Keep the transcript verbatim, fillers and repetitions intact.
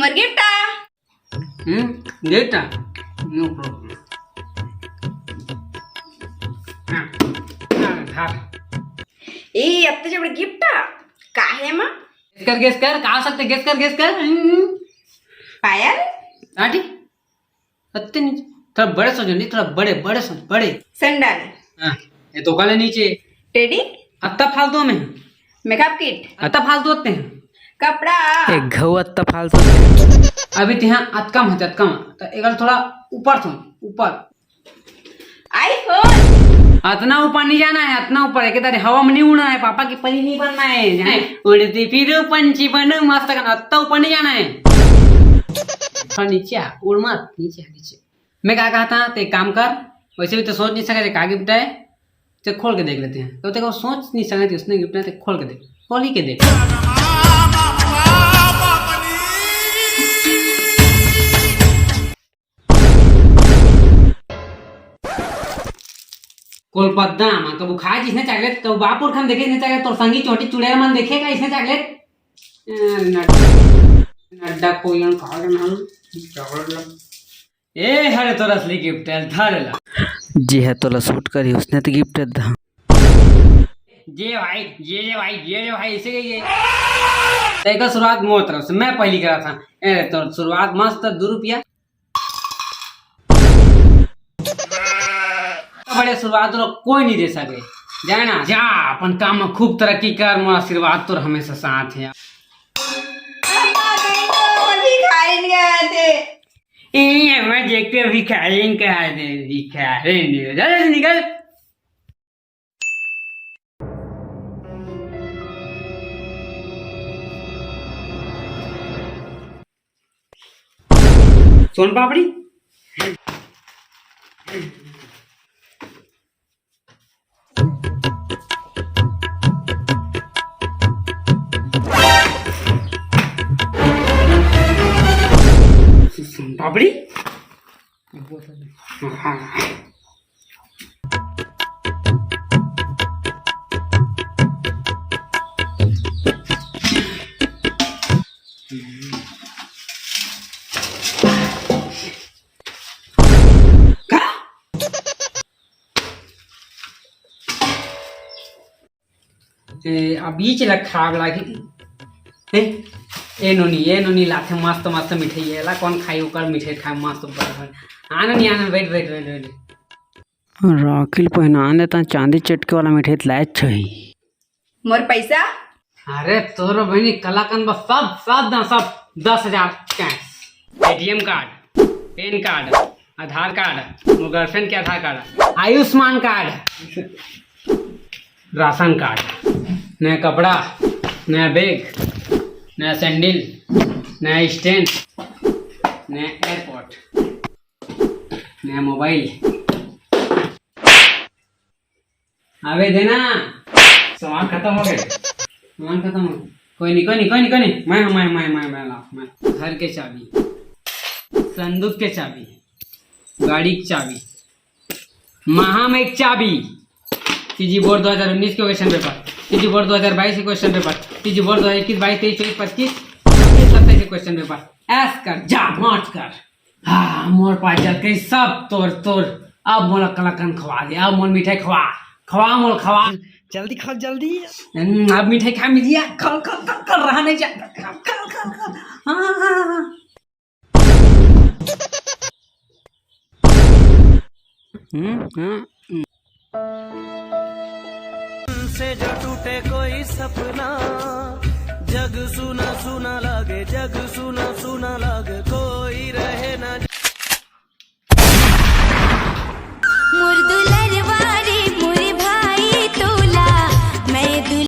मोर gift आ। हम्म, gift आ? No problem। हाँ, हाँ, धर। ए, अत्ते जबर गिफ्ट आ? का हे एमा? गेस कर, गेस कर, का हो सकथे? गेस कर, गेस कर। हम्म। पायल? आटी? अत्ते नहीं, थोड़ा बड़े सोच, नहीं, थोड़ा बड़े, बड़े सोच, बड़े। सैंडल। हाँ, ये तो काले नीचे। टेडी। अत्ता फालतू में। मेकअप किट। अत्ता फालतू होते हैं। कपड़ा। एक घऊ अत्ता फालतू होते हैं। अभी तिहा अतका में, अतका में। तो एक थोड़ा ऊपर सोच, ऊपर। आईफोन। अतना ऊपर नहीं जाना है, अतना ऊपर। एक तारी हवा में नहीं उड़ना है, पापा की परी नहीं बनना है, जाने? उड़ती फिरू पंछी बनू, मस्त करना, अत्ता ऊपर नहीं जाना है। थोड़ा नीचे आ, उड़ मत, नीचे आ, नीचे। मैं का कहत हंव, ते काम कर, वैसे भी तो सोच नहीं सकत हे का गिफ्ट आय, ते खोल के देख लेते हैं। तो तेरे को सोच नहीं सकत कि उसने गिफ्ट आय, ते खोल के देख, खोल ही के देख। कोलपद्दा मा कबू खाए जिसने चॉकलेट, कबू बाप पुरखा देखे जिसने चॉकलेट, तोर संगी चोटी चुड़ैल मन देखे का इसने चॉकलेट? ए, नड-, नड्डा कोई हम खा के ना चॉकलेट लग। ए, हरे तोर असली गिफ्ट है, धर ला। जे है तोला सूट करी, उसने तो गिफ्ट है दा। जे भाई, जे, जे भाई, जे, जे भाई, इसे कहिए। तेरे का शुरुआत मोर तरफ से, मैं पहली करा था। ए, तो शुरुआत मस्त, दो रुपया। बड़े शुरुआत लोग कोई नहीं दे सके, जाए ना। जा, अपन काम में खूब तरक्की कर, मोर आशीर्वाद तोर हमेशा साथ है। अम्मा, नहीं तो, भिखारिन कहा थे। ए, अम्मा, देख के भिखारिन कहा थे, भिखारिन। जा, जा, निकल। सोन पापड़ी। सोन पापड़ी। हाँ। ए, अब ई चीज ला खराब लागे। ए, ए नोनी, ए नोनी लाथे मस्त मस्त मिठाई, एला कौन खाई, ओकर मिठाई खाए मस्त बड़ बड़। आ नोनी, आ नोनी, बैठ, बैठ, बैठ, बैठ। राखी ल पहिनान देता, चांदी चटके वाला मिठाई त लाए छही। मोर पैसा? अरे तोर बहिनी कलाकंद बस सब, सब दा, सब दस हजार cash, ATM card, PAN card, आधार card, मोर girlfriend के आधार card, Ayushman card, ration card, नया कपड़ा, नया bag, नया sandal, नया stand, नया AirPod, नया mobile। अबे देना। सामान खत्म हो गए। सामान खत्म हो गए। कोई नहीं, कोई नहीं, कोई नहीं, कोई नहीं। मैं, मैं, मैं, मैं, मैं ला, मैं। घर के चाबी, संदूक के चाबी, गाड़ी की चाबी, महामय की चाबी, CG board दो हज़ार उन्नीस के question paper, CG board दो हज़ार बाईस के question paper, CG board दो हज़ार इक्कीस, बाईस, तेईस, चौबीस, पच्चीस, छब्बीस, सत्ताईस के question paper। ऐश कर, जा, मौज कर। हाँ, मोर पास जग के सब तोर, तोर। अब मोला कलाकंद खवा दे, अब मोर मिठाई खवा, खवा मोला, खवा। जल्दी खा, जल्दी। हम्म, अब मिठाई खा मिलिया, खा, खा, खा, खा, रहा नहीं जाता, खा, खा, खा, खा। हाँ, हाँ, हाँ, हाँ। हम्म, हाँ। से जो टूटे कोई सपना, जग सुना सुना लागे, जग सुना सुना लागे, को